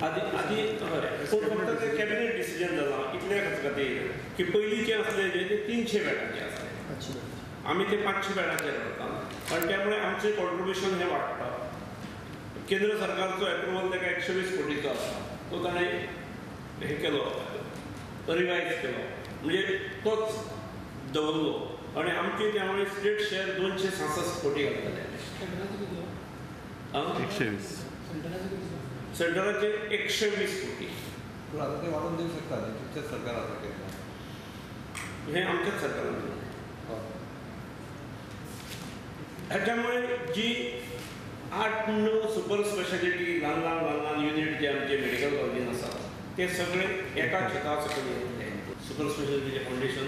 आदी आदी हय, पूण फक्त ते कॅबिनेट डिसिजन जाला इतल्या खातीर की पयलींचे आसले जे ते 300 बेडांचे आसले, आमी ते 500 बेडांचेर व्हरता आनी त्यामुळे आमचें कॉन्ट्रिब्युशन हें वाडटा. केंद्र सरकारचो एप्रुवल ताका 120 कोटीचो आसा, तो ताणें हे केलो, रिवायज केलो, म्हणजे तोच दवरलो आनी आमचे त्यामुळे स्टेट शेअर 266 कोटी घातले. 120 सेंटराचे 120 कोटी. पूण आतां ते वाडोवन दिवंक शकता तुमचेच सरकार आसा केन्ना हें आमच्याच सरकारान दिलें. हाच्यामुळे जी 8-9 सुपर स्पेशालिटी ल्हान ल्हान ल्हान ल्हान युनीट जे आमचे मेडिकल कॉलेजीन आसात ते सगळे एका छता सकयल येतले. सुपर स्पेशालिटीचें फावंडेशन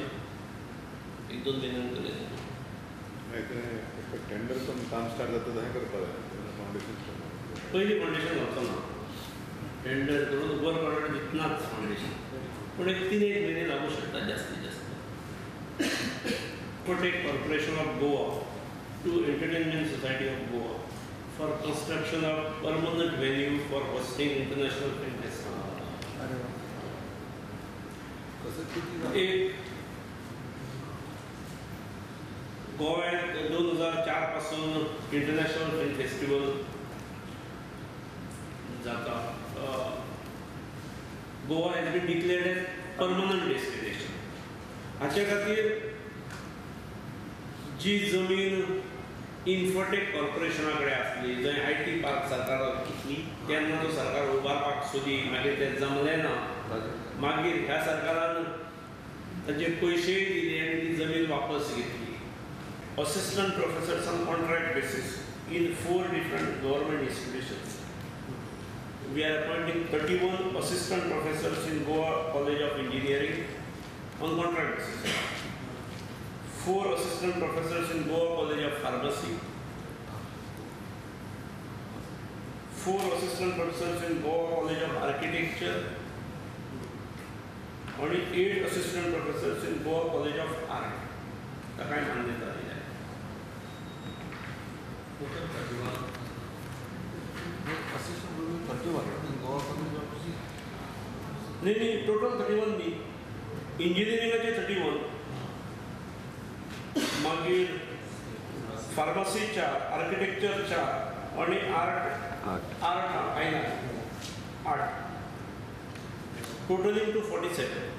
1-2 म्हयन्यान केलें. टेंडर करून काम स्टार्ट जाता हें करपाक जाय. फावंडेशन पयलीं फावंडेशन घालचो ना, टेंडर करून वर्क ऑर्डर दितनाच फावंडेशन, पूण एक 3-1 म्हयने लागू शकता जास्तीत जास्त. Infotech Corporation of Goa to Entertainment Society of Goa for construction of permanent venue for hosting international film festival. एक गोव्यात 2004 पासून इंटरनॅशनल फिल्म फेस्टिवल जाता. Goa has been declared as permanent destination. हाचे खातीर जी जमीन इन्फोटेक कॉर्पोरेशना कडेन आसली, जंय I T park सरकार तेन्ना तो सरकार उबारपाक सोदी, मागीर तें जमलें ना, मागीर ह्या सरकारान ताजे पयशेय दिले आनी ती जमीन वापस घेतली. Assistant professors on contract basis in 4 different government institutions. We are appointing 31 assistant professors in Goa College of Engineering on contract basis, 4 assistant professors in Goa College of Pharmacy, 4 assistant professors in Goa College of Architecture, आणि 8 assistant professors in Goa College of Art. ताकाय मान्यता दिल्या. नाही नाही, total 31 न्ही, इंजिनियरिंगाचे 31, मागीर pharmacy 4, architecture 4 आणि art 8 कांय ना 8, टोटलिंग टू 47.